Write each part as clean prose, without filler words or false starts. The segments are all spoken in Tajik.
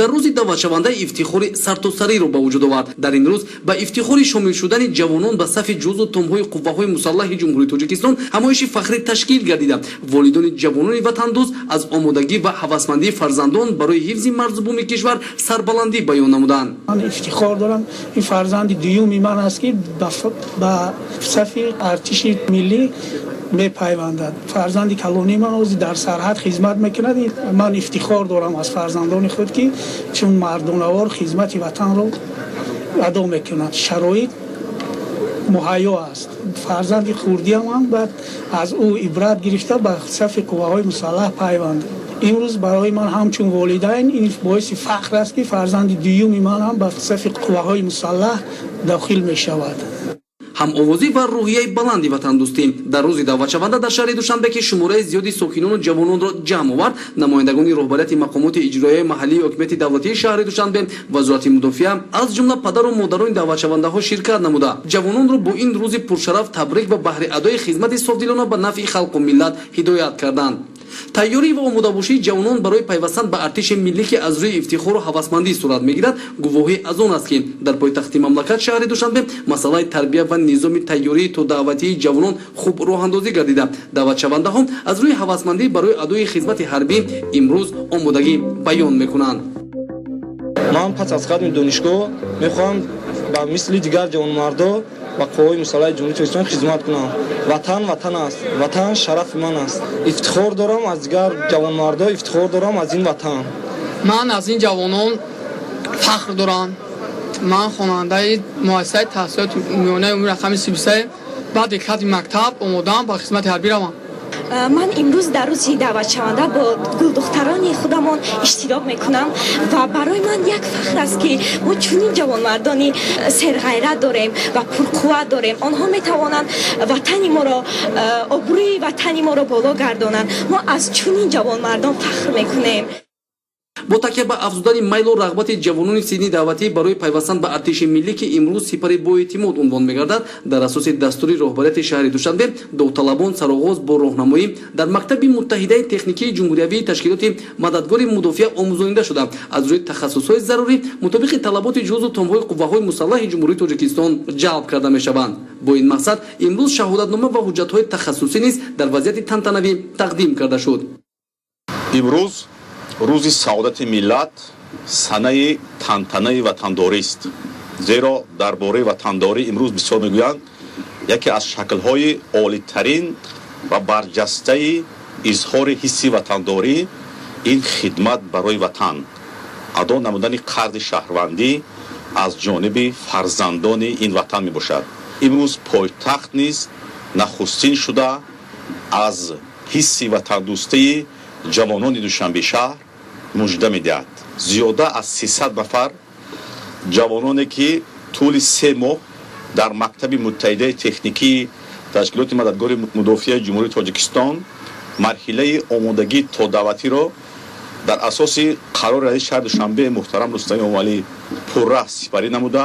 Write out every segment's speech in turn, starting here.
Дар рӯзи даъватшаванда ифтихори сартосариро ба вуҷуд овард. Дар ин рӯз ба ифтихори шомил шудани ҷавонон ба сафи ҷузу томҳои қувваҳои мусаллаҳи Ҷумҳурии Тоҷикистон ҳамоиши фахрӣ ташкил гардида, волидони ҷавонони ватандӯст аз омодагӣ ва ҳавасмандии фарзандон барои ҳифзи марзу буми кишвар сарбаландӣ баён намуданд. Ман ифтихор дорам, ин фарзанди дуюми ман аст, ки ба сафи артиши миллӣ мепайвандад. Фарзанди калонии ман ҳозир дар сарҳад хизмат мекунад. Ман ифтихор дорам аз фарзандони худ, ки чун мардонавор хизмати ватанро адо мекунанд. Шароит муҳайё аст. Фарзанди хурдиам ҳам баъд аз ӯ ибрат гирифта, ба сафи қувваҳои мусаллаҳ пайванд. Имрӯз барои ман ҳамчун волидайн ин боиси фахр аст, ки фарзанди дуюми ман ҳам ба сафи қувваҳои мусаллаҳ дохил мешавад. Ҳамовозӣ ва рӯҳияи баланди ватандӯстӣ дар рӯзи даъватшаванда дар шаҳри Душанбе, ки шумораи зиёди сокинону ҷавононро ҷамъ овард, намояндагони роҳбарияти мақомоти иҷроияи маҳаллии ҳокимияти давлатии шаҳри Душанбе, Вазорати мудофиа, аз ҷумла падару модарони даъватшавандаҳо ширкат намуда, ҷавононро бо ин рӯзи пуршараф табрик ва баҳри адои хизмати софдилона ба нафъи халқу миллат ҳидоят карданд. Тайёрӣ ва омодабошии ҷавонон барои пайвастан ба артиши миллӣ, ки аз рӯи ифтихору ҳавасмандӣ сурат мегирад, гувоҳӣ аз он аст, ки дар пойтахти мамлакат, шаҳри Душанбе, масъалаи тарбия ва низоми тайёрии тодаъватии ҷавонон хуб роҳандозӣ гардида, даъватшавандаҳо аз рӯи ҳавасмандӣ барои адои хизмати ҳарбӣ имрӯз омодагӣ баён мекунанд. Ман пас аз хатми донишгоҳ мехоҳам ба мисли дигар ҷавонмардо ба қувваҳои мусаллаҳи Ҷумҳурии Тоҷикистон хизмат кунам. Ватан ватан аст, ватан шарафи ман аст. Ифтихор дорам аз дигар ҷавонмардо, ифтихор дорам аз ин ватан. Ман аз ин ҷавонон фахр дорам. Ман хонандаи муассисаи таҳсилоти миёнаи умумии рақами 33. Баъди хатми мактаб омодаам ба хизмати ҳарбӣ равам. Ман имрӯз дар рӯзи даъватшаванда бо гулдухтарони худамон иштирок мекунам ва барои ман як фахр аст, ки мо чунин ҷавонмардони серғайрат дорем ва пурқувват дорем. Онҳо метавонанд ватани моро, обрӯи ватани моро боло гардонанд. Мо аз чунин ҷавонмардон фахр мекунем. Бо такя ба афзудани майлу рағбати ҷавонони синни даъватӣ барои пайвастан ба артиши миллӣ, ки имрӯз сипари боэътимод унвон мегардад, дар асоси дастури роҳбарияти шаҳри Душанбе довталабон сароғоз бо роҳнамоӣ дар мактаби муттаҳидаи техникии ҷумҳуриявии ташкилоти мададгори мудофиа омӯзонида шуда, аз рӯи тахассусҳои зарурӣ мутобиқи талаботи ҷузу томҳои қувваҳои мусаллаҳи Ҷумҳурии Тоҷикистон ҷалб карда мешаванд. Бо ин мақсад имрӯз шаҳодатнома ва ҳуҷҷатҳои тахассусӣ низ дар вазъияти тантанавӣ тақдим карда шуд. Имрӯз рӯзи саодати миллат, санаи тантанаи ватандорист, зеро дар бораи ватандорӣ имрӯз бисёр мегӯянд. Яке аз шаклҳои олитарин ва барҷастаи изҳори ҳисси ватандорӣ ин хидмат барои ватан, адо намудани қарзи шаҳрвандӣ аз ҷониби фарзандони ин ватан мебошад. Имрӯз пойтахт низ нахустин шуда аз ҳисси ватандӯстии ҷавонони Душанбешаҳр мужда медиҳад. Зиёда аз 300 нафар ҷавононе, ки тӯли 3 моҳ дар мактаби муттаҳидаи техникии ташкилоти мададгори мудофиаи Ҷумҳурии Тоҷикистон марҳилаи омодагии тодаъватиро дар асоси қарори раиси шаҳри Душанбе муҳтарам Рустами Эмомалӣ пурра сипарӣ намуда,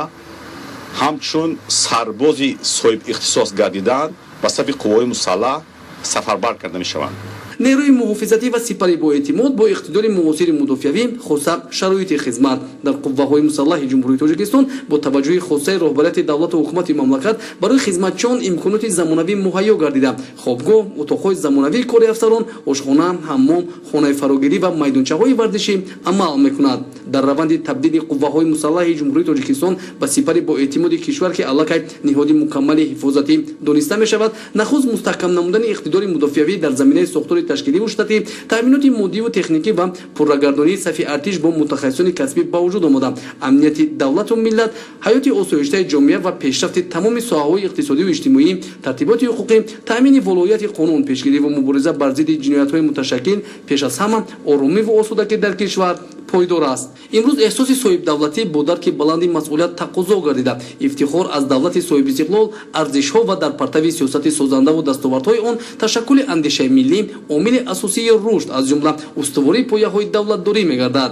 ҳамчун сарбози соҳибихтисос гардидан, ба сафи қувваҳои мусаллаҳ сафарбар карда мешаванд. Нерӯи муҳофизатӣ ва сипари боэътимод бо иқтидори муосири мудофиавӣ, хоса шароити хизмат дар қувваҳои мусаллаҳи Ҷумҳурии Тоҷикистон, бо таваҷҷӯҳи хосаи роҳбарияти давлату ҳукумати мамлакат барои хизматчиён имконоти замонавӣ муҳайё гардида, хобгоҳ, утоқҳои замонавии кори афсарон, ошхона, ҳаммом, хонаи фарогирӣ ва майдончаҳои варзишӣ амал мекунад. Дар раванди табдили қувваҳои мусаллаҳи Ҷумҳурии Тоҷикистон ба сипари боэътимоди кишвар, ки аллакай ниҳоди мукаммали ҳифозатӣ дониста мешавад, нахуст мустаҳкам намудани иқтидори мудофиавӣ дар заминаи сохтори ташкиливу штатӣ, таъминоти моддиву техникӣ ва пуррагардонии сафи артиш бо мутахассисони касбӣ ба вуҷуд омада, амнияти давлату миллат, ҳаёти осоиштаи ҷомеа ва пешрафти тамоми соҳаҳои иқтисодиву иҷтимоӣ, тартиботи ҳуқуқӣ, таъмини волоияти қонун, пешгирӣ ва мубориза бар зидди ҷиноятҳои муташаккил, пеш аз ҳама оромиву осудагӣ дар кишвар пойдор аст. Имрӯз эҳсоси соҳибдавлатӣ бо дарки баланди масъулият тақозо гардида, ифтихор аз давлати соҳибистиқлол, арзишҳо ва дар партави сиёсати созандаву дастовардҳои он ташаккули андешаи миллӣ омили асосии рушд, аз ҷумла устувории пояҳои давлатдорӣ мегардад.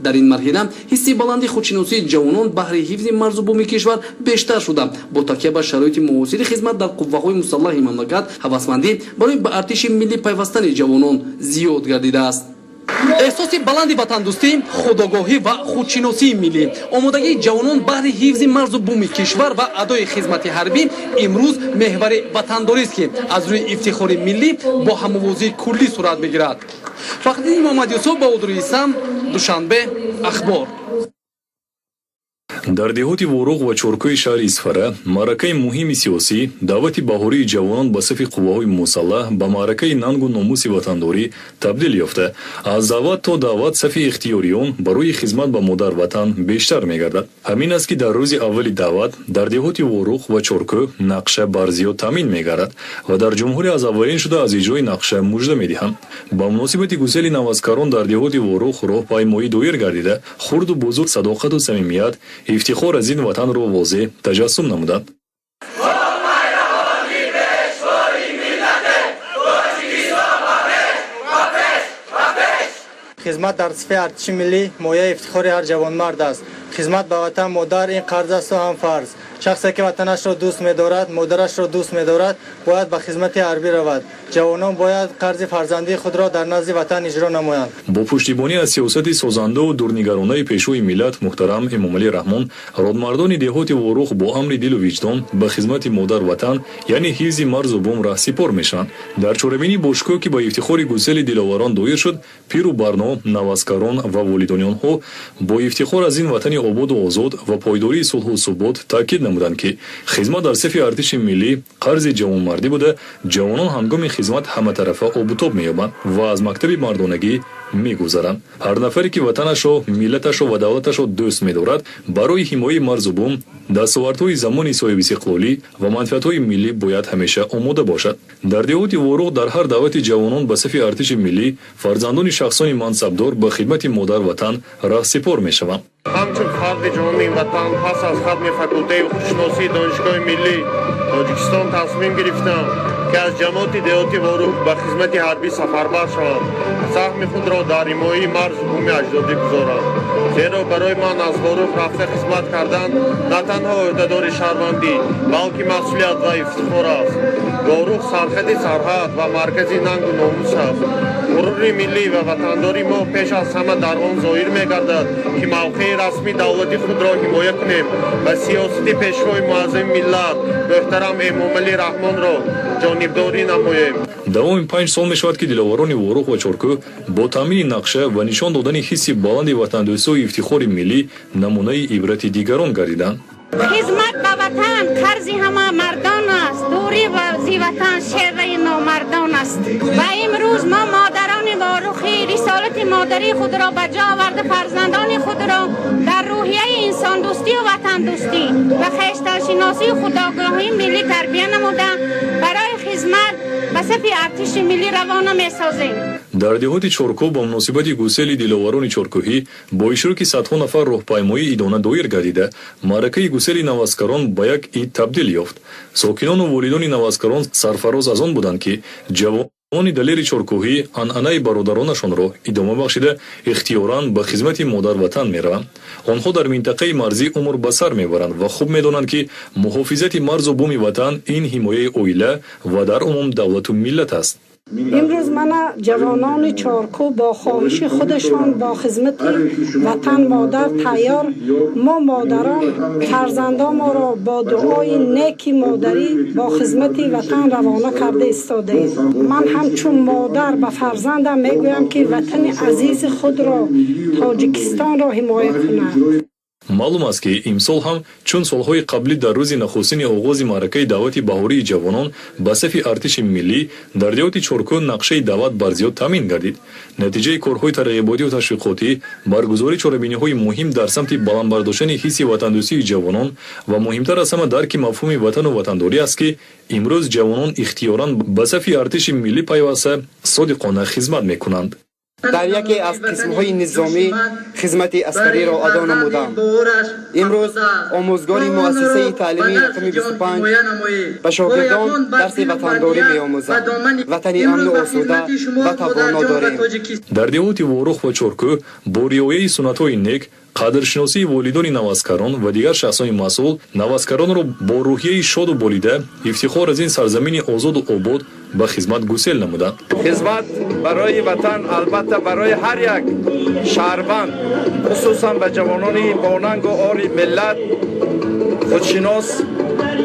Дар ин марҳила ҳисси баланди худшиносии ҷавонон баҳри ҳифзи марзу буми кишвар бештар шуда, бо такя ба шароити муосири хизмат дар қувваҳои мусаллаҳи мамлакат, ҳавасмандӣ барои ба артиши миллӣ пайвастани ҷавонон зиёд гардидааст. Эҳсоси баланди ватандӯстӣ, худогоҳӣ ва худшиносии миллӣ, омодагии ҷавонон баҳри ҳифзи марзу буми кишвар ва адои хизмати ҳарбӣ имрӯз меҳвари ватандорист, ки аз рӯи ифтихори миллӣ бо ҳамовозии куллӣ сурат мегирад. Фахриддин Муҳаммадюсуф, Баҳодури Исам, Душанбе, Ахбор. Дар деҳоти Воруғ ва Чоркӯи шаҳри Исфара маъракаи муҳими сиёсӣ, даъвати баҳории ҷавонон ба сафи қувваҳои мусаллаҳ ба маъракаи нангу номуси ватандорӣ табдил ёфта, аз даъват то даъват сафи ихтиёриён барои хизмат ба модар ватан бештар мегардад. Ҳамин аст, ки дар рӯзи аввали даъват дар деҳоти Воруғ ва Чоркӯ нақша барзиёд таъмин мегардад ва дар ҷумҳурӣ аз аввалин шуда аз иҷрои нақша мужда медиҳанд. Ба муносибати гусели наваскарон дар деҳоти Воруғ роҳпаймоӣ доир гардида, хурду бузург садоқату самимият, ифтихор аз ин ватанро возеҳ таҷассум намуданд. Хизмат дар сафи артиши миллӣ мояи ифтихори ҳар ҷавонмард аст. Хизмат ба ватан модар ин қарз асту ҳам фарз. Шахсе ки ватанашро дӯст медорад, модарашро дӯст медорад, бояд ба хизмати ҳарбӣ равад. Ҷавонон бояд қарзи фарзандии худро дар назди ватан иҷро намоянд. Бо пуштибонӣ аз сиёсати созандаву дурнигаронаи пешвои миллат муҳтарам Эмомалӣ Раҳмон, родмардони деҳоти Ворух бо амри дилу виҷдон ба хизмати модар ватан, яъне ҳифзи марзу бум раҳсипор мешаванд. Дар чорабинӣ бошгоҳ, ки ба ифтихори гусели диловарон доир шуд, пиру барно, наваскарон ва волидони онҳо бо ифтихор аз ин ватани ободу озод ва пойдории сулҳу субот таъкид намуданд, ки хизмат дар сафи артиши миллӣ қарзи ҷавонмардӣ буда, ҷавонон ҳангоми хизмат ҳаматарафа обутоб меёбанд ва аз мактаби мардонагӣ мегузаранд. Ҳар нафаре, ки ватанашро, миллаташро ва давлаташро дӯст медорад, барои ҳимояи марзу бум, дастовардҳои замони соҳибистиқлолӣ ва манфиатҳои миллӣ бояд ҳамеша омода бошад. Дар деҳоти Воруғ дар ҳар даъвати ҷавонон ба сафи артиши миллӣ фарзандони шахсони мансабдор ба хидмати модар ватан раҳсипор мешаванд. Ҳамчун фарди ҷавони ватан пас аз хатми факултаи ҳуқуқшиносии Донишгоҳи миллии Тоҷикистон тасмим гирифтам, ки аз ҷамоати деҳоти Воруғ ба хизмати ҳарбӣ сафарбар шавам, саҳми худро дар ҳимояи марзу буми аҷдодӣ гузорам. Зеро барои ман аз Воруғ рафта хизмат кардан на танҳо ӯҳдадори шаҳрвандӣ, балки масъулият ва ифтихор аст. Воруғ сархати сарҳад ва маркази нангу номус аст. Ғурури миллӣ ва ватандории мо пеш аз ҳама дар он зоҳир мегардад, ки мавқеи расмии давлати худро ҳимоя кунем ва сиёсати пешвои муаззами миллат муҳтарам Эмомалӣ Раҳмонро ҷонибдорӣ намоем. Давоми 5 сол мешавад, ки диловарони Ворух ва Чоркӯ бо таъмини нақша ва нишон додани ҳисси баланди ватандӯстию ифтихори миллӣ намунаи ибрати дигарон гардиданд. Хизмат ба ватан қарзи ҳама мардон аст, дурӣ зи ватан шеваи номардон аст. Ва имрӯз мо модарони Ворухӣ рисолати модарии худро ба ҷо оварда, фарзандони худро дар рӯҳияи инсондӯстию ватандӯстӣ ва хештаншиносию худогоҳии миллӣ тарбия намуда, барои хизмат ба сафи артиши миллӣ равона месозем. Дар деҳоти Чоркӯ ба муносибати гусели диловарони чоркӯҳӣ бо иштироки садҳо нафар роҳпаймоӣ идона доир гардида, маъракаи гусели наваскарон ба як ид табдил ёфт. Сокинону волидони наваскарон сарфароз аз он буданд, ки ҷавонони далери чоркӯҳӣ анъанаи бародаронашонро идома бахшида, ихтиёран ба хизмати модар ватан мераванд. Онҳо дар минтақаи марзӣ умр ба сар мебаранд ва хуб медонанд, ки муҳофизати марзу буми ватан ин ҳимояи оила ва дар умум давлату миллат аст. Имрӯз мана ҷавонони Чоркӯ бо хоҳиши худашон бо хизмати ватан модар тайёр. Мо модарон фарзандонморо бо дуои неки модарӣ бо хизмати ватан равона карда истодаем. Ман ҳамчун модар ба фарзандам мегӯям, ки ватани азизи худро, Тоҷикистонро ҳимоя кунад. Маълум аст, ки имсол ҳам чун солҳои қаблӣ дар рӯзи нахустини оғози маъракаи даъвати баҳории ҷавонон ба сафи артиши миллӣ дар деҳоти Чоркӯ нақшаи даъват барзиёд таъмин гардид. Натиҷаи корҳои тарғиботию ташвиқотӣ, баргузории чорабиниҳои муҳим дар самти баланд бардоштани ҳисси ватандӯстии ҷавонон ва муҳимтар аз ҳама дарки мафҳуми ватану ватандорӣ аст, ки имрӯз ҷавонон ихтиёран ба сафи артиши миллӣ пайваста содиқона хизмат мекунанд. Дар яке аз қисмҳои низомӣ хизмати аскариро адо намудам. Имрӯз омӯзгори муассисаи таълимии рақами 25 ба шогирдон дарси ватандорӣ меомӯзам. Ватани амну осуда ва тавоно дорем. Дар деҳоти Ворух ва Чоркӯ бо риояи суннатҳои нек Қадршиносии волидони наваскарон ва дигар шахсони масъул наваскаронро бо рӯҳияи шоду болида, ифтихор аз ин сарзамини озоду обод ба хизмат гусел намуданд. Хизмат барои ватан албатта барои ҳар як шаҳрванд, хусусан ба ҷавонони бонангу ори миллат, худшинос,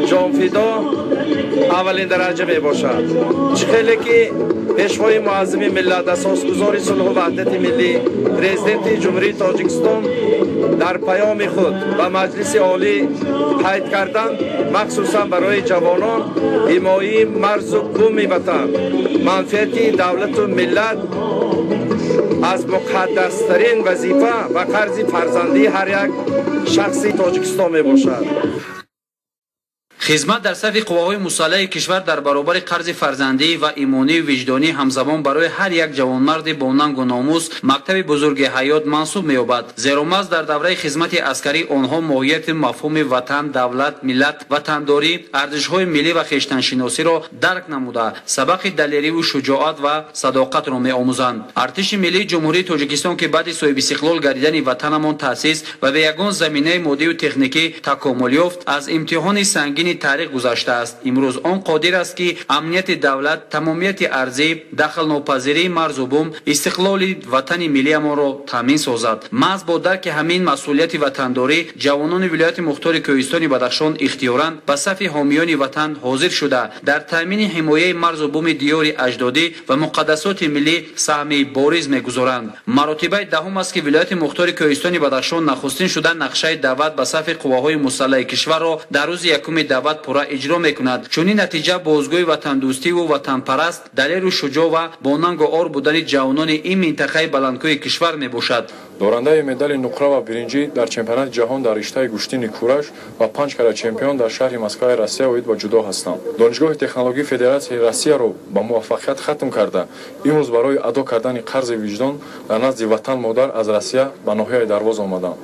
ҷонфидо аввалин дараҷа мебошад. Чӣ хеле ки пешвои муаззими миллат, асосгузори сулҳу ваҳдати миллӣ, президенти Ҷумҳурии Тоҷикистон дар паёми худ ба Маҷлиси Олӣ қайд карданд, махсусан барои ҷавонон ҳимояи марзу буми ватан, манфиати давлату миллат аз муқаддастарин вазифа ва қарзи фарзандии ҳар як шахси Тоҷикистон мебошад. Хизмат дар сафи қувваҳои мусаллаҳи кишвар дар баробари қарзи фарзандӣ ва имонию виҷдонӣ ҳамзамон барои ҳар як ҷавонмарди бо нангу номус мактаби бузурги ҳаёт мансуб меёбад. Зеро маҳз дар давраи хизмати аскарӣ онҳо моҳияти мафҳуми ватан, давлат, миллат, ватандорӣ, арзишҳои миллӣ ва хештаншиносиро дарк намуда, сабақи далериву шуҷоат ва садоқатро меомӯзанд. Артиши миллии Ҷумҳурии Тоҷикистон, ки баъди соҳибистиқлол гардидани ватанамон таъсис ва бе ягон заминаи моддию техникӣ такомул ёфт, аз имтиҳони сангини таърих гузаштааст. Имрӯз он қодир аст, ки амнияти давлат, тамомияти арзӣ, дахлнопазирии марзу бум, истиқлоли ватани миллиамонро таъмин созад. Маҳз бо дарки ҳамин масъулияти ватандорӣ ҷавонони вилояти мухтори Кӯҳистони Бадахшон ихтиёран ба сафи ҳомиёни ватан ҳозир шуда, дар таъмини ҳимояи марзу буми диёри аҷдодӣ ва муқаддасоти миллӣ саҳми бориз мегузоранд. Маротибаи даҳум аст, ки вилояти мухтори Кӯҳистони Бадахшон нахустин шуда нақшаи даъват ба сафи қувваҳои мусаллаҳи кишварро дар рӯзи якуми даъват пурра иҷро мекунад. Чунин натиҷа бозгӯи ватандӯстиву ватанпараст, далеру шуҷоъ ва бо нангу ор будани ҷавонони ин минтақаи баландкӯҳи кишвар мебошад. Дорандаи медали нуқра ва биринҷӣ дар чемпионати ҷаҳон дар риштаи гӯштини кураш ва 5 карат чемпион дар шаҳри Москваи Россия оид ба ҷудо ҳастам. Донишгоҳи технологии Федератсияи Россияро ба муваффақият хатм карда, имрӯз барои адо кардани қарзи виҷдон дар назди ватан модар аз Россия ба ноҳияи Дарвоз омадам.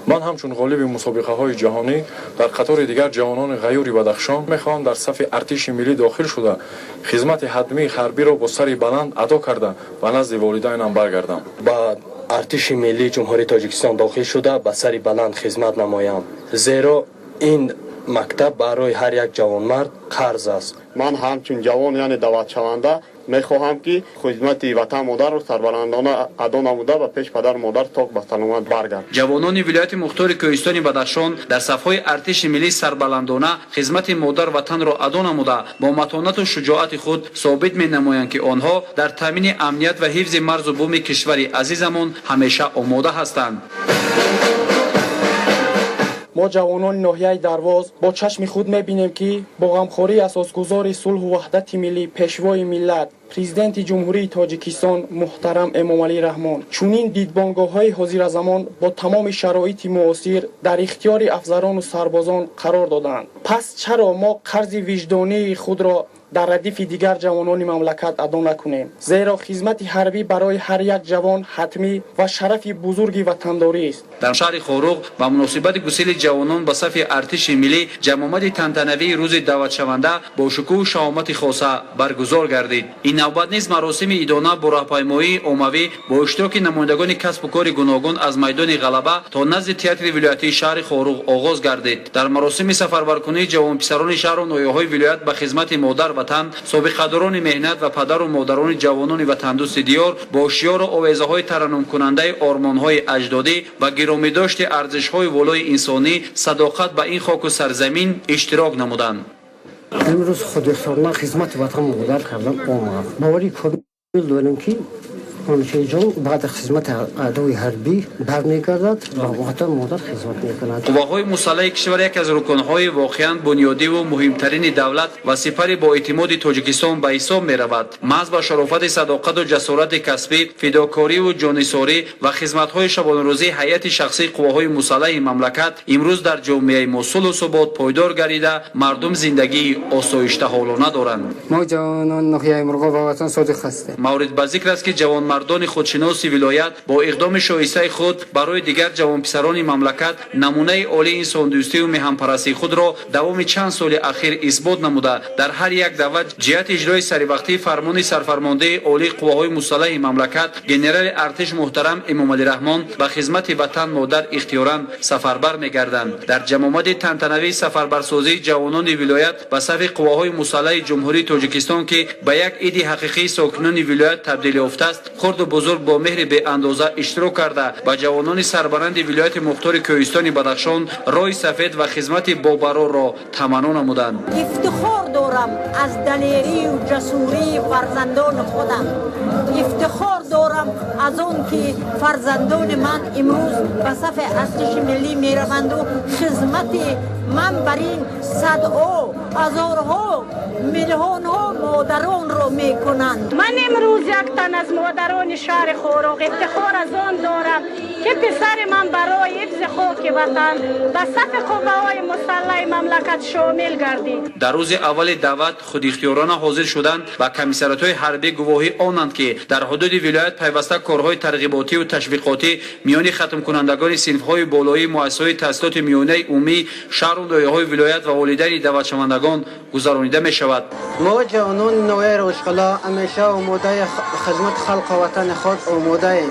Ман ҳамчун ғолиби мусобиқаҳои ҷаҳонӣ дар қатори дигар ҷавонони ғайюри Бадахшон мехоҳам дар сафи артиши миллӣ дохил шуда, хизмати ҳатмии ҳарбиро бо сари баланд адо карда, ба назди волидайнам баргардам. Ба артиши миллии Ҷумҳурии Тоҷикистон дохил шуда, ба сари баланд хизмат намоям, зеро ин мактаб барои ҳар як ҷавонмард қарз аст. Ман ҳамчун ҷавон, яъне даъватшаванда, мехоҳам, ки хизмати ватан модарро сарбаландона адо намуда, ба пеш падар модар ток ба саломат баргардам. Ҷавонони вилояти мухтори Кӯҳистони Бадахшон дар сафҳои артиши миллӣ сарбаландона хизмати модар ватанро адо намуда, бо матонату шуҷоати худ собит менамоянд, ки онҳо дар таъмини амният ва ҳифзи марзу буми кишвари азизамон ҳамеша омода ҳастанд. Мо ҷавонони ноҳияи Дарвоз бо чашми худ мебинем, ки бо ғамхории асосгузори сулҳу ваҳдати миллӣ, пешвои миллат, президенти Ҷумҳурии Тоҷикистон муҳтарам Эмомалӣ Раҳмон чунин дидбонгоҳҳои ҳозиразамон бо тамоми шароити муосир дар ихтиёри афзарону сарбозон қарор доданд. Пас чаро мо қарзи виҷдонии худро дар радифи дигар ҷавонони мамлакат адо накунем? Зеро хизмати ҳарбӣ барои ҳар як ҷавон ҳатмӣ ва шарафи бузурги ватандорист. Дар шаҳри Хоруғ ба муносибати гусели ҷавонон ба сафи артиши миллӣ ҷамъомади тантанавии рӯзи даъватшаванда бо шукӯҳу шаҳомати хоса баргузор гардид. Ин навбат низ маросими идона бо роҳпаймоии оммавӣ бо иштироки намояндагони касбу кори гуногун аз майдони Ғалаба то назди театри вилоятии шаҳри Хоруғ оғоз гардид. Дар маросими сафарбаркунии ҷавонписарони шаҳру ноҳияҳои вилоят ба хизмати модар ватан, собиқадорони меҳнат ва падару модарони ҷавонони ватандӯсти диёр бо шиёру овезаҳои тараннумкунандаи ормонҳои аҷдодӣ ва гиромидошти арзишҳои волои инсонӣ, садоқат ба ин хоку сарзамин иштирок намуданд. Имрӯз худихтиёрона хизмати ватан модар кардан омад. Боварӣ комил дорем, ки Ҷон баъд хизмати адои ҳарбӣ бармегардад ва ватан модар хизмат мекунад. Қувваҳои мусаллаҳи кишвар яке аз рукнҳои воқеан бунёдиву муҳимтарини давлат ва сипари боэътимоди Тоҷикистон ба ҳисоб меравад. Маҳз ба шарофати садоқату ҷасорати касбӣ, фидокориву ҷонисорӣ ва хизматҳои шабонарӯзии ҳайати шахсии қувваҳои мусаллаҳи мамлакат имрӯз дар ҷомеаи мо сулҳу субот пойдор гардида, мардум зиндагии осоиштаҳолона доранд. Мо ҷавонон ноҳияи Мурғоб ба ватан содиқ ҳастем. Маврид ба зикр аст, ки ҷавон ҷавонмардони худшиноси вилоят бо иқдоми шоистаи худ барои дигар ҷавонписарони мамлакат намунаи олии инсондӯстию меҳанпарастии худро давоми чанд соли ахир исбот намуда, дар ҳар як даъват ҷиҳати иҷрои саривақтии фармони сарфармондаи олии қувваҳои мусаллаҳи мамлакат генерали артиш муҳтарам Эмомалӣ Раҳмон ба хизмати ватан модар ихтиёран сафарбар мегарданд. Дар ҷамъомади тантанавии сафарбарсозии ҷавонони вилоят ба сафи қувваҳои мусаллаҳи Ҷумҳурии Тоҷикистон, ки ба як иди ҳақиқии сокинони вилоят табдил ёфтааст, хурду бузург бо меҳри беандоза иштирок карда, ба ҷавонони сарбаланди вилояти мухтори Кӯҳистони Бадахшон роҳи сафед ва хизмати бобарорро таманно намуданд. Ифтихор дорам аз далерию ҷасурии фарзандони худам. Ифтихор дорам аз он ки фарзандони ман имрӯз ба сафи артиши миллӣ мераванду хизмати ман бар ин садҳо, ҳазорҳо, миллионҳо модаронро мекунанд. Ман имрӯз як тан аз модарони шаҳри Хоруғ ифтихор аз он дорам, ки писари ман барои ҳифзи хоки ватан ба сафи қувваҳои мусаллаҳи мамлакат шомил гардид. Дар рӯзи аввали даъват худихтиёрона ҳозир шуданд ба комиссариятҳои ҳарбӣ гувоҳӣ онанд, ки дар ҳудуди вилоят пайваста корҳои тарғиботию ташвиқотӣ миёни хатмкунандагони синфҳои болоии муассисаҳои таҳсилоти миёнаи умумӣ шаҳру ноҳияҳои вилоят ва волидайни даъватшавандагон гузаронида мешавад. Мо ҷавонони ноҳияи Рошқала ҳамеша омодаи хизмати халқу ватани худ омодаем.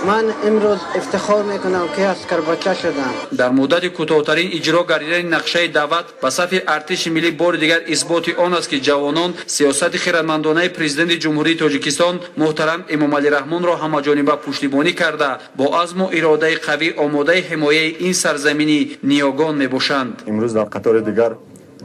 Ман имрӯз ифтихор мекунам, ки аскарбача шудам. Дар муддати кӯтоҳтарин иҷро гардидани нақшаи даъват ба сафи артиши миллӣ бори дигар исботи он аст, ки ҷавонон сиёсати хирадмандонаи Президенти Ҷумҳурии Тоҷикистон муҳтарам Эмомалӣ Раҳмонро ҳамаҷониба пуштибонӣ карда, бо азму иродаи қавӣ омодаи ҳимояи ин сарзамини ниёгон мебошанд. Имрӯз дар қатори дигар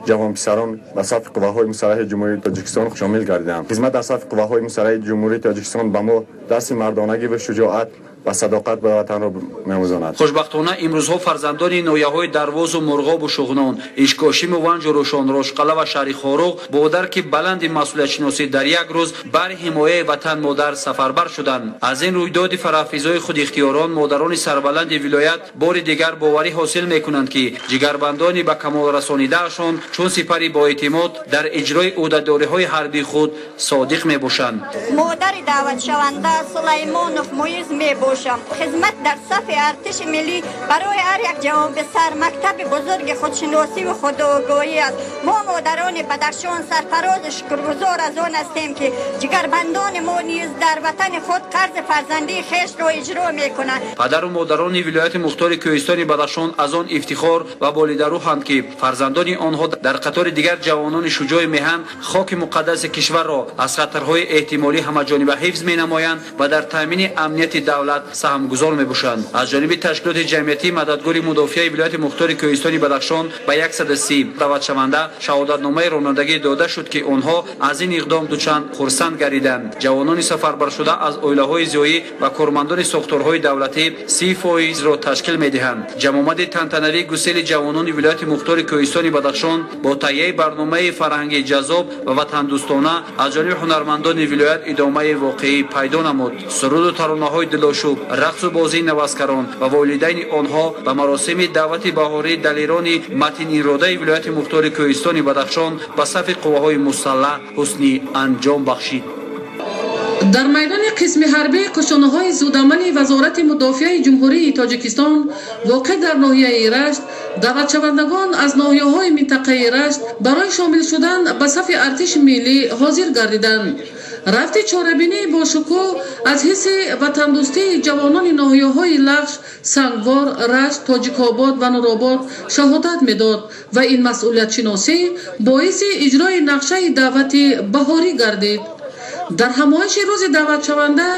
ҷавонписарон ба сафи қувваҳои мусаллаҳи Ҷумҳурии Тоҷикистон шомил гардидам. Хизмат дар сафи қувваҳои мусаллаҳи Ҷумҳурии Тоҷикистон ба мо дарси мардонагӣ ва шуҷоат ва садоқат ба ватанро меомӯзонад. Хушбахтона, имрӯзҳо фарзандони ноҳияҳои Дарвозу Мурғобу Шуғнон, Ишкошиму Ванҷу Рӯшон, Рошқала ва шаҳри Хоруғ бо дарки баланди масъулиятшиносӣ дар як рӯз бари ҳимояи ватан модар сафарбар шуданд. Аз ин рӯйдоди фарафизои худихтиёрон модарони сарбаланди вилоят бори дигар боварӣ ҳосил мекунанд, ки ҷигарбандони ба камол расонидаашон чун сипари боэътимод дар иҷрои ӯҳдадориҳои ҳарбии худ содиқ мебошанд. Модари даъватшаванда Сулаймонов Муиз мебошам. Хизмат дар сафи артиши миллӣ барои ҳар як ҷавонписар мактаби бузурги худшиносиву худогоҳӣ аст. Мо модарони Бадахшон сарфарозу шукргузор аз он ҳастем, ки ҷигарбандони мо низ дар ватани худ қарзи фарзандии хешро иҷро мекунанд. Падару модарони вилояти мухтори Кӯҳистони Бадахшон аз он ифтихор ва болидарӯҳанд, ки фарзандони онҳо дар қатори дигар ҷавонони шуҷои меҳан хоки муқаддаси кишварро аз хатарҳои эҳтимолӣ ҳамаҷониба ҳифз менамоянд ва дар таъмини амнияти давлат саҳмгузор мебошанд. Аз ҷониби ташкилоти ҷамъиятии мададгори мудофиаи вилояти мухтори Кӯҳистони Бадахшон ба 130 даъватшаванда шаҳодатномаи ронандагӣ дода шуд, ки онҳо аз ин иқдом дучанд хурсанд гардиданд. Ҷавонони сафарбаршуда аз оилаҳои зиёӣ ва кормандони сохторҳои давлатӣ 30%-ро ташкил медиҳанд. Ҷамъомади тантанавии гусели ҷавонони вилояти мухтори Кӯҳистони Бадахшон бо таҳияи барномаи фарҳангии ҷаззоб ва ватандӯстона аз ҷониби ҳунармандони вилоят идомаи воқеӣ пайдо намуд. Суруду таронаҳои дилошӯб, рақсу бозии наваскарон ва волидайни онҳо ба маросими даъвати баҳории далерони матиниродаи вилояти мухтори Кӯҳистони Бадахшон ба сафи қувваҳои мусаллаҳ ҳусни анҷом бахшид. Дар майдони қисми ҳарбии кушонаҳои зудамали Вазорати мудофиаи Ҷумҳурии Тоҷикистон воқеъ дар ноҳияи Рашт даъватшавандагон аз ноҳияҳои минтақаи Рашт барои шомил шудан ба сафи артиши миллӣ ҳозир гардиданд. Рафти чорабинӣ бо шукӯҳ аз ҳисси ватандӯстии ҷавонони ноҳияҳои Лахш, Сангвор, Рашт, Тоҷикобод ва Нуробод шаҳодат медод ва ин масъулиятшиносӣ боиси иҷрои нақшаи даъвати баҳорӣ гардид. Дар ҳамоиши рӯзи даъватшаванда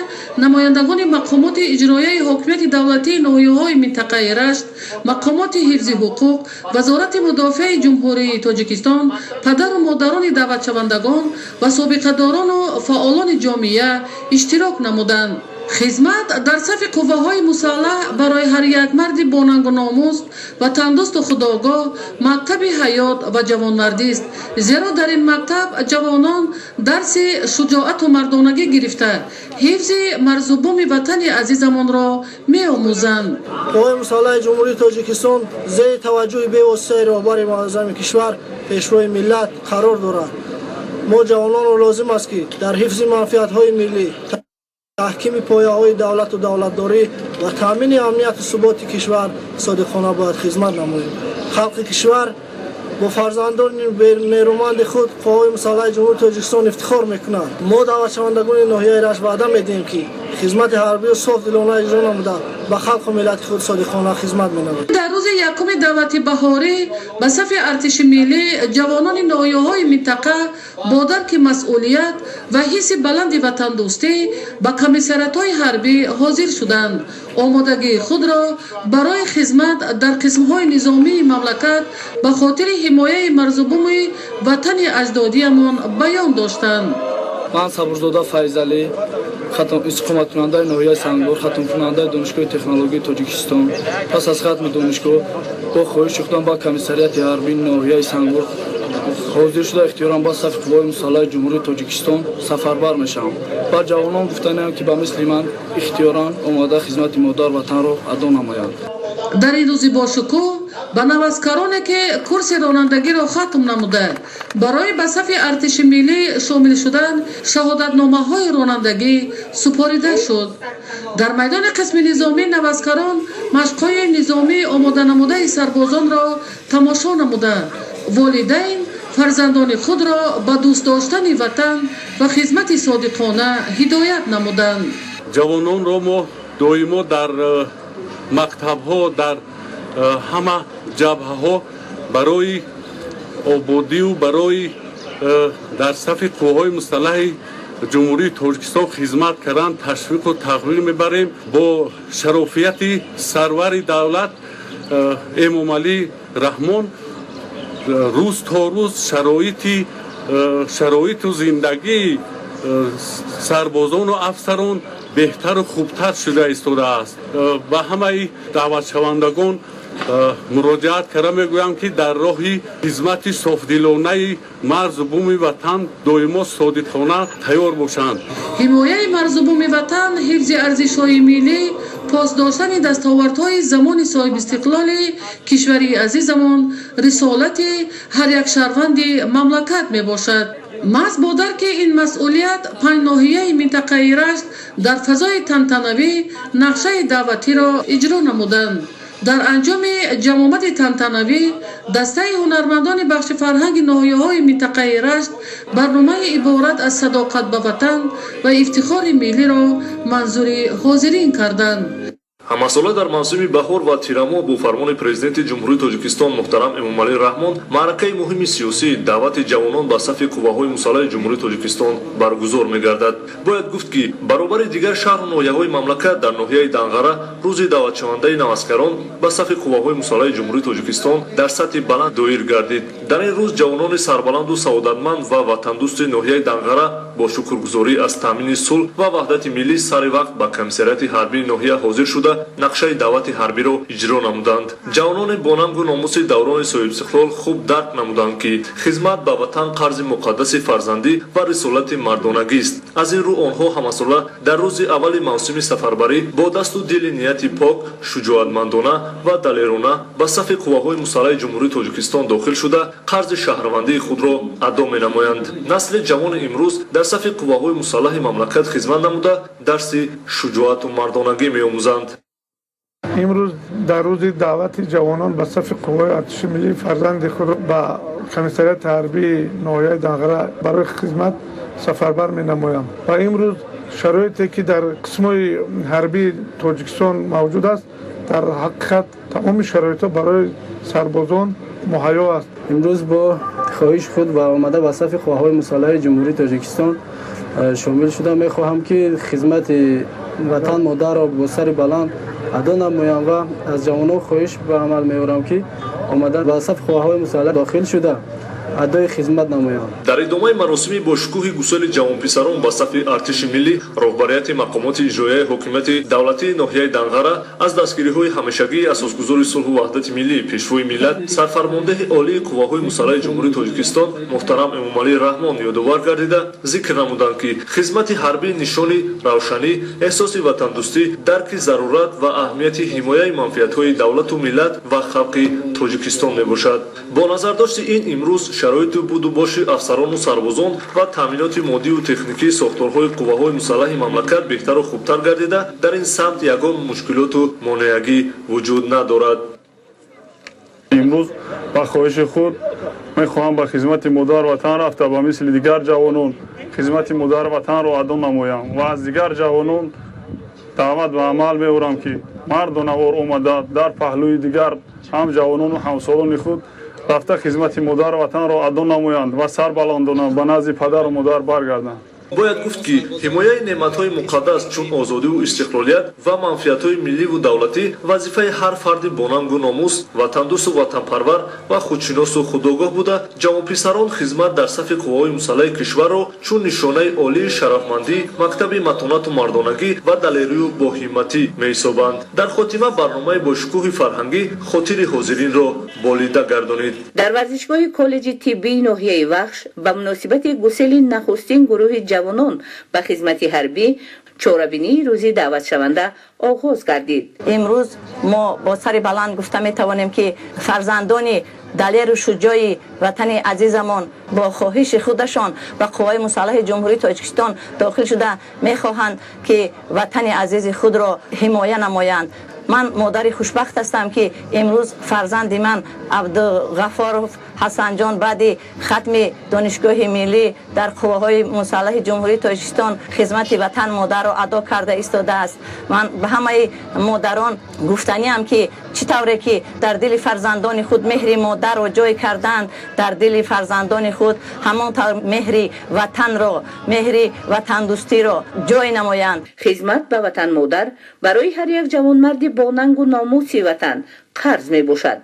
намояндагони мақомоти иҷроияи ҳокимияти давлатии ноҳияҳои минтақаи Рашт, мақомоти ҳифзи ҳуқуқ, Вазорати мудофиаи Ҷумҳурии Тоҷикистон, падару модарони даъватшавандагон ва собиқадорону фаъолони ҷомеа иштирок намуданд. Хизмат дар сафи қувваҳои мусаллаҳ барои ҳар як марди бонангу номус, ватандӯсту худогоҳ мактаби ҳаёт ва ҷавонмардист, зеро дар ин мактаб ҷавонон дарси шуҷоату мардонагӣ гирифта, ҳифзи марзубуми ватани азизамонро меомӯзанд. Қувваҳои мусаллаҳи Ҷумҳурии Тоҷикистон зери таваҷҷӯҳи бевоситаи роҳбари муаззами кишвар, Пешвои миллат қарор дорад. Мо ҷавононро лозим аст, ки дар ҳифзи манфиатҳои миллӣ Таҳкими пояҳои давлату давлатдорӣ ва таъмини амнияту суботи кишвар содиқона бояд хизмат намоем. Халқи кишвар бо фарзандони нерӯманди худ, Қувваҳои мусаллаҳи Ҷумҳурии Тоҷикистон ифтихор мекунанд. Мо, даъватшавандагони ноҳияи Рашт, ваъда медиҳем, ки хизмати ҳарбиро софдилона иҷро намуда, ба халқу миллати худ содиқона хизмат менамоем. Дар рӯзи якуми даъвати баҳорӣ ба сафи артиши миллӣ ҷавонони ноҳияҳои минтақа бо дарки масъулият ва ҳисси баланди ватандӯстӣ ба комиссариатҳои ҳарбӣ ҳозир шуданд. Омодагии худро барои хизмат дар қисмҳои низомии мамлакат ба хотири ҳимояи марзубуми ватани аҷдодиямон баён доштанд. Ман Сабурзода Файзалӣ, истиқоматкунандаи ноҳияи Сангвор, хатмкунандаи Донишгоҳи технологияи Тоҷикистон. Пас аз хатми донишгоҳ бо хоҳиши худам ба комиссариати ҳарбии ноҳияи Сангвор ҳозир шуда, ихтиёран ба сафи Қувваҳои мусаллаҳи Ҷумҳурии Тоҷикистон сафарбар мешавам. Ба ҷавонон гуфтаниам, ки ба мисли ман ихтиёран омода хизмати модар ватанро адо намоянд. Дар ин рӯзи бошукӯҳ ба наваскароне, ки курси ронандагиро хатм намуда, барои ба сафи артиши миллӣ шомил шудан шаҳодатномаҳои ронандагӣ супорида шуд. Дар майдони қисми низомӣ наваскарон машқҳои низомӣ омоданамудаи сарбозонро тамошо намуда, волидайн фарзандони худро ба дӯст доштани ватан ва хизмати содиқона ҳидоят намуданд. Ҷавононро мо доимо дар мактабҳо, дар ҳама ҷабҳаҳо барои ободию барои дар сафи Қувваҳои мусаллаҳи Ҷумҳурии Тоҷикистон хизмат кардан ташвиқу тарғиб мебарем. Бо шарофияти сарвари давлат Эмомалӣ Раҳмон рӯз то рӯз шароиту зиндагии сарбозону афсарон беҳтару хубтар шуда истодааст. Ба ҳамаи даъватшавандагон муроҷиат карда мегӯям, ки дар роҳи хизмати софдилонаи марзу буми ватан доимо содиқона тайёр бошанд. Ҳимояи марзубуми ватан, ҳифзи арзишҳои миллӣ, пос доштани дастовардҳои замони соҳибистиқлоли кишвари азизамон рисолати ҳар як шаҳрванди мамлакат мебошад. Маҳз бо дарки ин масъулият панҷ ноҳияи минтақаи Рашт дар фазои тантанавӣ нақшаи даъватиро иҷро намуданд. Дар анҷоми ҷамъомади тантанавӣ дастаи ҳунармандони бахши фарҳанги ноҳияҳои минтақаи Рашт барномаи иборат аз садоқат ба ватан ва ифтихори миллиро манзури ҳозирин карданд. Ҳамасола дар мавсими баҳор ва тирамоҳ бо фармони Президенти Ҷумҳурии Тоҷикистон муҳтарам Эмомалӣ Раҳмон маъракаи муҳими сиёсӣ, даъвати ҷавонон ба сафи Қувваҳои мусаллаҳи Ҷумҳурии Тоҷикистон баргузор мегардад. Бояд гуфт, ки баробари дигар шаҳру ноҳияҳои мамлакат дар ноҳияи Данғара рӯзи даъватшавандаи наваскарон ба сафи Қувваҳои мусаллаҳи Ҷумҳурии Тоҷикистон дар сатҳи баланд доир гардид. Дар ин рӯз ҷавонони сарбаланду саодатманд ва ватандӯсти ноҳияи Данғара бо шукргузорӣ аз таъмини сулҳ ва ваҳдати миллӣ сари вақт ба комиссариати ҳарбии ноҳия ҳозир шуда, нақшаи даъвати ҳарбиро иҷро намуданд. Ҷавонони бо нангу номуси даврони соҳибистиқлол хуб дарк намуданд, ки хизмат ба ватан қарзи муқаддаси фарзандӣ ва рисолати мардонагист. Аз ин рӯ онҳо ҳамасола дар рӯзи аввали мавсими сафарбарӣ бо дасту дили нияти пок, шуҷоатмандона ва далерона ба сафи Қувваҳои мусаллаҳи Ҷумҳурии Тоҷикистон дохил шуда, қарзи шаҳрвандии худро адо менамоянд. Насли ҷавони имрӯз дар сафи Қувваҳои мусаллаҳи мамлакат хизмат намуда, дарси шуҷоату мардонагӣ меомӯзанд. Имрӯз дар рӯзи даъвати ҷавонон ба сафи Қувваҳои артиши миллӣ фарзанди худро ба комиссариати ҳарбии ноҳияи Данғара барои хизмат сафарбар менамоям. Ва имрӯз шароите, ки дар қисмҳои ҳарбии Тоҷикистон мавҷуд аст, дар ҳақиқат тамоми шароитҳо барои сарбозон муҳайё аст. Имрӯз бо хоҳиши худ ва омада ба сафи Қувваҳои мусаллаҳи Ҷумҳурии Тоҷикистон шомил шуда, мехоҳам, ки хизмати ватан модарро бо сари баланд адо намоям ва аз ҷавонон хоҳиш ба амал меорам, ки омада ба сафи Қувваҳои мусаллаҳ дохил шуда, адои хизмат намоянд. Дар идомаи маросими бошукӯҳи гусели ҷавонписарон ба сафи артиши миллӣ роҳбарияти мақомоти иҷроияи ҳокимияти давлатии ноҳияи Данғара аз дастгириҳои ҳамешагии асосгузори сулҳу ваҳдати миллӣ, Пешвои миллат, Сарфармондеҳи олии Қувваҳои мусаллаҳи Ҷумҳурии Тоҷикистон муҳтарам Эмомалӣ Раҳмон ёдовар гардида, зикр намуданд, ки хизмати ҳарбӣ нишони равшанӣ, эҳсоси ватандӯстӣ, дарки зарурат ва аҳамияти ҳимояи манфиатҳои давлату миллат ва халқи Тоҷикистон мебошад. Бо назардошти ин имрӯз Шароиту будубоши афсарону сарбозон ва таъминоти моддиву техникии сохторҳои қувваҳои мусаллаҳи мамлакат беҳтару хубтар гардида, дар ин самт ягон мушкилоту монеагӣ вуҷуд надорад. Имрӯз ба хоҳиши худ мехоҳам ба хизмати модар ватан рафта, ба мисли дигар ҷавонон хизмати модар ватанро адо намоям ва аз дигар ҷавонон даъват ба амал меорам, ки мардонавор омада, дар паҳлӯи дигар ҳам ҷавонону ҳамсолони худ рафта, хизмати модар ватанро адо намоянд ва сарбаландона ба назди падару модар баргарданд. Бояд гуфт, ки ҳимояи неъматҳои муқаддас, чун озодиву истиқлолият ва манфиатҳои милливу давлатӣ, вазифаи ҳар фарди бонангу номус, ватандӯсту ватанпарвар ва худшиносу худогоҳ буда, ҷавонписарон хизмат дар сафи қувваҳои мусаллаҳи кишварро чун нишонаи олии шарафмандӣ, мактаби матонату мардонагӣ ва далерию боҳимматӣ меҳисобанд. Дар хотима барномаи бошукӯҳи фарҳангӣ хотири ҳозиринро болида гардонид. Дар варзишгоҳи коллеҷи тиббии ноҳияи Вахш ба муносибати гусели нахустин гурӯҳи ҷавонон ба хизмати ҳарбӣ чорабинии рӯзи даъватшаванда оғоз гардид. Имрӯз мо бо сари баланд гуфта метавонем, ки фарзандони далеру шуҷои ватани азизамон бо хоҳиши худашон ба қувваҳои мусаллаҳи Ҷумҳурии Тоҷикистон дохил шуда, мехоҳанд, ки ватани азизи худро ҳимоя намоянд. Ман модари хушбахт ҳастам, ки имрӯз фарзанди ман Абдуғафоров Ҳасанҷон баъди хатми Донишгоҳи миллӣ дар қувваҳои мусаллаҳи Ҷумҳурии Тоҷикистон хизмати ватан модарро адо карда истодааст. Ман ба ҳамаи модарон гуфтаниам, ки чӣ тавре ки дар дили фарзандони худ меҳри модарро ҷой карданд, дар дили фарзандони худ ҳамон тавр меҳри ватанро, меҳри ватандӯстиро ҷой намоянд. Хизмат ба ватан модар барои ҳар як ҷавонмарди бонангу номуси ватан қарз мебошад.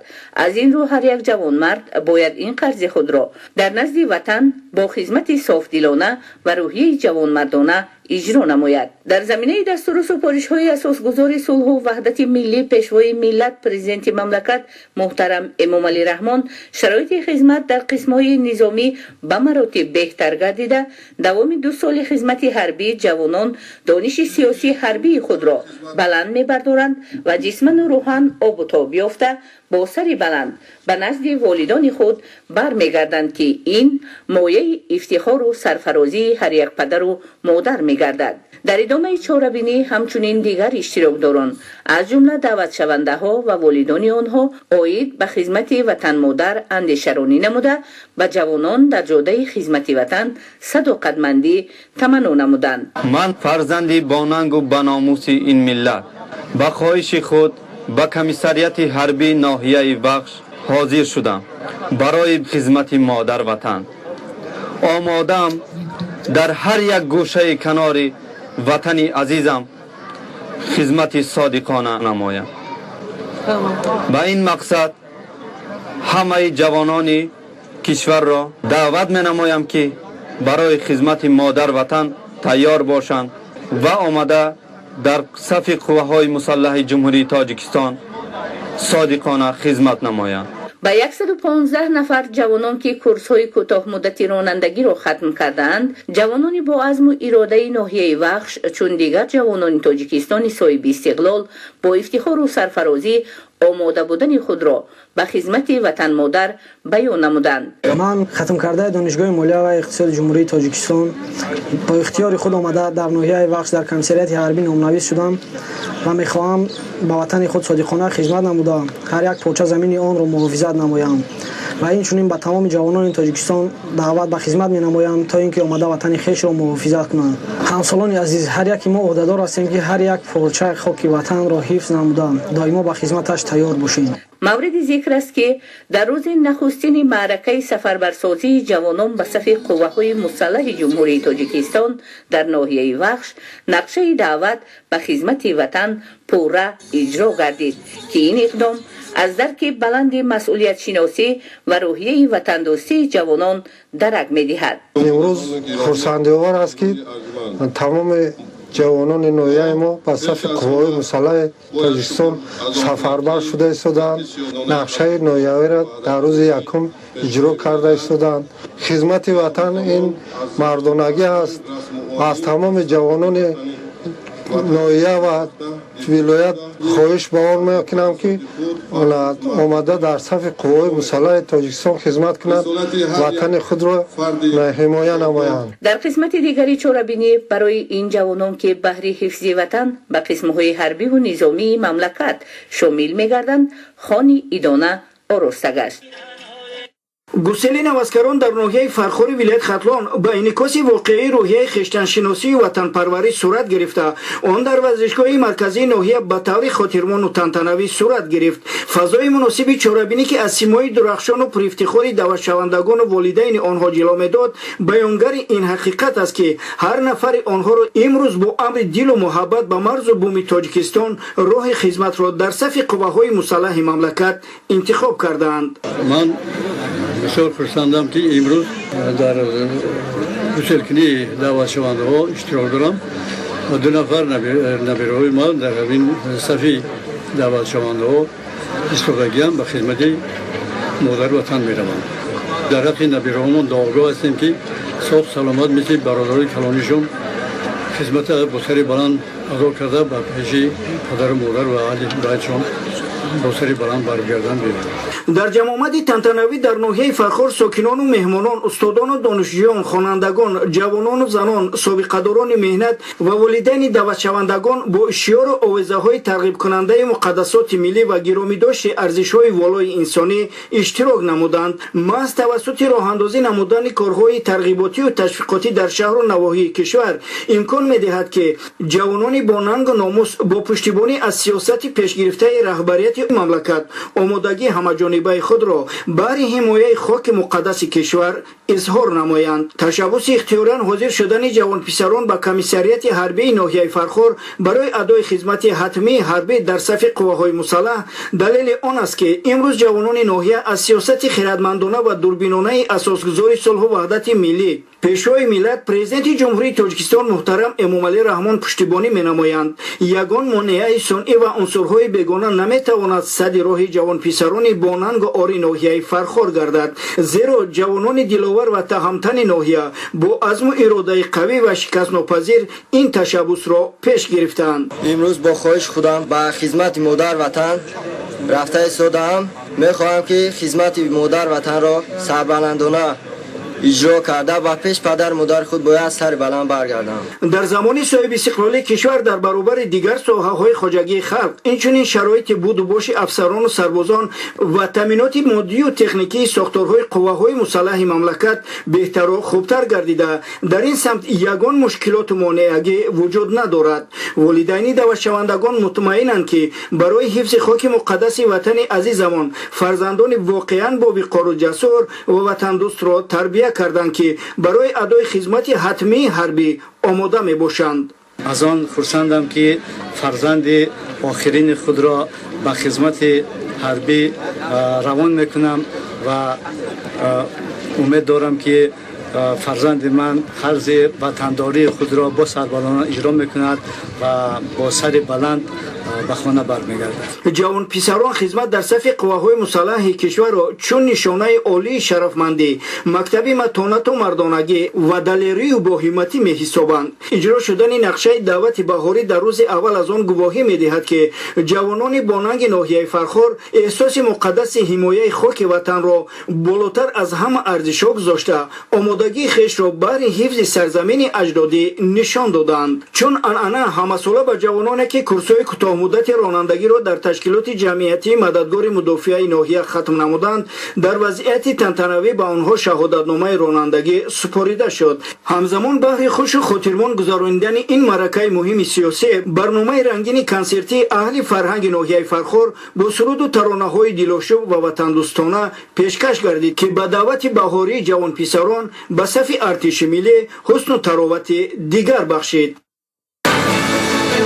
Аз ин рӯ ҳар як ҷавонмард бояд ин қарзи худро дар назди ватан бо хизмати софдилона ва рӯҳияи ҷавонмардона иҷро намояд. Дар заминаи дастуру супоришҳои асосгузори сулҳу ваҳдати миллӣ, пешвои миллат, президенти мамлакат муҳтарам Эмомалӣ Раҳмон, шароити хизмат дар қисмҳои низомӣ ба маротиб беҳтар гардида, давоми 2 соли хизмати ҳарбӣ ҷавонон дониши сиёсии ҳарбии худро баланд мебардоранд ва ҷисману рӯҳан обу тоб ёфта, бо сари баланд ба назди волидони худ бармегарданд, ки ин мояи ифтихору сарфарозии ҳар як падару модар мегардад. Дар идомаи чорабинӣ ҳамчунин дигар иштирокдорон, аз ҷумла даъватшавандаҳо ва волидони онҳо, оид ба хизмати ватанмодар андешаронӣ намуда, ба ҷавонон дар ҷодаи хизмати ватан садоқатмандӣ таманно намуданд. Ман, фарзанди бонангу баномуси ин миллат, ба хоҳиши худ ба комиссариати ҳарбии ноҳияи Вахш ҳозир шудам. Барои хизмати модар ватан омодаам. Дар ҳар як гӯшаи канори ватани азизам хизмати содиқона намоям. Ба ин мақсад ҳамаи ҷавонони кишварро даъват менамоям, ки барои хизмати модар ватан тайёр бошанд ва омада дар сафи қувваҳои мусаллаҳи Ҷумҳурии Тоҷикистон содиқона хизмат намоянд. Ба 115 нафар ҷавонон, ки курсҳои кӯтоҳмуддати ронандагиро хатм кардаанд, ҷавонони бо азму иродаи ноҳияи Вахш, чун дигар ҷавонони Тоҷикистони соҳиби истиқлол, бо ифтихору сарфарозӣ омода будани худро ба хизмати ватанмодар баён намуданд. Ман, хатмкардаи Донишгоҳи молия ва иқтисоди Ҷумҳурии Тоҷикистон, бо ихтиёри худ омада дар ноҳияи Вахш дар комиссариати ҳарбӣ номнавис шудам ва мехоҳам ба ватани худ содиқона хизмат намуда, ҳар як порча замини онро муҳофизат намоям ва инчунин ба тамоми ҷавонони Тоҷикистон даъват ба хизмат менамоям, то ин ки омада ватани хешро муҳофизат кунанд. Ҳамсолони азиз, ҳар яки мо ӯҳдадор ҳастем, ки ҳар як порчаи хоки ватанро ҳифз намуда, доимо ба хизматаш тайёр бошем. Мавриди зикр аст, ки дар рӯзи нахустини маъракаи сафарбарсозии ҷавонон ба сафи қувваҳои мусаллаҳи Ҷумҳурии Тоҷикистон дар ноҳияи Вахш нақшаи даъват ба хизмати ватан пурра иҷро гардид, ки ин иқдом аз дарки баланди масъулиятшиносӣ ва рӯҳияи ватандӯстии ҷавонон дарак медиҳад. Имрӯз хурсандиовар аст, ки тамоми ҷавонони ноҳияи мо ба сафи қувваҳои мусаллаҳи Тоҷикистон сафарбар шуда истодаанд, нақшаи ноҳиявиро дар рӯзи якум иҷро карда истодаанд. Хизмати ватан ин мардонагӣ аст. Аз тамоми ҷавонони Ноҳия ва вилоят хоҳиш ба он мекунам, ки омада дар сафи қувваҳои мусаллаҳи Тоҷикистон хизмат кунанд, ватани худро ҳимоя намоянд. Дар қисмати дигари чорабинӣ барои ин ҷавонон, ки баҳри ҳифзи ватан ба қисмҳои ҳарбиву низомии мамлакат шомил мегарданд, хони идона ороста гашт. Гусели наваскарон дар ноҳияи Фархори вилояти Хатлон ба инъикоси воқеии рӯҳияи хештаншиносию ватанпарварӣ сурат гирифта, он дар варзишгоҳи марказии ноҳия ба таври хотирмону тантанавӣ сурат гирифт. Фазои муносиби чорабинӣ, ки аз симои дурахшону пурифтихори даъватшавандагону волидайни онҳо ҷило медод, баёнгари ин ҳақиқат аст, ки ҳар нафари онҳоро имрӯз бо амри дилу муҳаббат ба марзу буми Тоҷикистон роҳи хизматро дар сафи қувваҳои мусаллаҳи мамлакат интихоб кардаанд. Ман бисёр хурсандам, ки имрӯз дар гуселкунии даъватшавандаҳо иштирок дорам ва ду нафар набираҳои ман дар ҳамин сафи даъватшавандаҳо истодагиам, ба хизмати модари ватан мераванд. Дар ҳаққи набираҳомон дуогӯ ҳастем, ки соҳ саломат мисли бародарои калонишон хизмата бо сари баланд адо карда, ба пеши падару модар ва аҳли байтшон бо сари баланд баргарданд бибаранд. Дар ҷамъомади тантанавӣ дар ноҳияи Фархор сокинону меҳмонон, устодону донишҷӯён, хонандагон, ҷавонону занон, собиқадорони меҳнат ва волидайни даъватшавандагон бо шиёру овезаҳои тарғибкунандаи муқаддасоти миллӣ ва гиромидошти арзишҳои волои инсонӣ иштирок намуданд. Маҳз тавассути роҳандозӣ намудани корҳои тарғиботию ташвиқотӣ дар шаҳру навоҳии кишвар имкон медиҳад, ки ҷавонони бо нангу номус бо пуштибонӣ аз сиёсати пешгирифтаи раҳбарияти мамлакат омодагии ҳамаҷонибаи худро баҳри ҳимояи хоки муқаддаси кишвар изҳор намоянд. Ташаббуси ихтиёран ҳозир шудани ҷавонписарон ба комиссарияти ҳарбии ноҳияи Фархор барои адои хизмати ҳатмии ҳарбӣ дар сафи қувваҳои мусаллаҳ далели он аст, ки имрӯз ҷавонони ноҳия аз сиёсати хиратмандона ва дурбинонаи асосгузори сулҳу ваҳдати миллӣ, Пешвои миллат, Президенти Ҷумҳурии Тоҷикистон муҳтарам Эмомалӣ Раҳмон пуштибонӣ менамоянд. Ягон монеаи сунъӣ ва унсурҳои бегона наметавонад садди роҳи ҷавонписарони бонангу ори ноҳияи Фархор гардад, зеро ҷавонони диловар ва таҳамтани ноҳия бо азму иродаи қавӣ ва шикастнопазир ин ташаббусро пеш гирифтаанд. Имрӯз бо хоҳиши худам ба хизмати модар ватан рафта истодаам. Мехоҳам, ки хизмати модар ватанро сарбаландона иҷро карда, ба пеш падар модари худ бояд сари баланд баргардам. Дар замони соҳибистиқлолии кишвар дар баробари дигар соҳаҳои хоҷагии халқ, инчунин шароити буду боши афсарону сарбозон ва таъминоти моддию техникии сохторҳои қувваҳои мусаллаҳи мамлакат беҳтару хубтар гардида, дар ин самт ягон мушкилоту монеагӣ вуҷуд надорад. Волидайни даъватшавандагон мутмаинанд, ки барои ҳифзи хоки муқаддаси ватани азизамон фарзандони воқеан бовиқору ҷасур ва ватандӯстро тарбия карданд, ки барои адои хизмати ҳатмии ҳарбӣ омода мебошанд. Аз он хурсандам, ки фарзанди охирини худро ба хизмати ҳарбӣ равон мекунам ва умед дорам, ки фарзанди ман қарзи ватандории худро бо сарбаландона иҷро мекунад ва бо сари баланд ба хона бармегардад. Ҷавонписарон хизмат дар сафи қувваҳои мусаллаҳи кишварро чун нишонаи олии шарафмандӣ, мактаби матонату мардонагӣ ва далерию боҳимматӣ меҳисобанд. Иҷро шудани нақшаи даъвати баҳорӣ дар рӯзи аввал аз он гувоҳӣ медиҳад, ки ҷавонони бонанги ноҳияи Фархор эҳсоси муқаддаси ҳимояи хоки ватанро болотар аз ҳама арзишҳо гузошта, омодагии хешро баҳри ҳифзи сарзамини аҷдодӣ нишон доданд. Чун анъана, ҳамасола ба ҷавононе, ки курсҳои кӯтоҳмуддати ронандагиро дар ташкилоти ҷамъиятии мададгори мудофиаи ноҳия хатм намуданд, дар вазъияти тантанавӣ ба онҳо шаҳодатномаи ронандагӣ супорида шуд. Ҳамзамон баҳри хушу хотирмон гузаронидани ин маъракаи муҳими сиёсӣ барномаи рангини консертии аҳли фарҳанги ноҳияи Фархор бо суруду таронаҳои дилошӯб ва ватандӯстона пешкаш гардид, ки ба даъвати баҳории ҷавонписарон ба сафи артиши миллӣ ҳусну таровати дигар бахшид.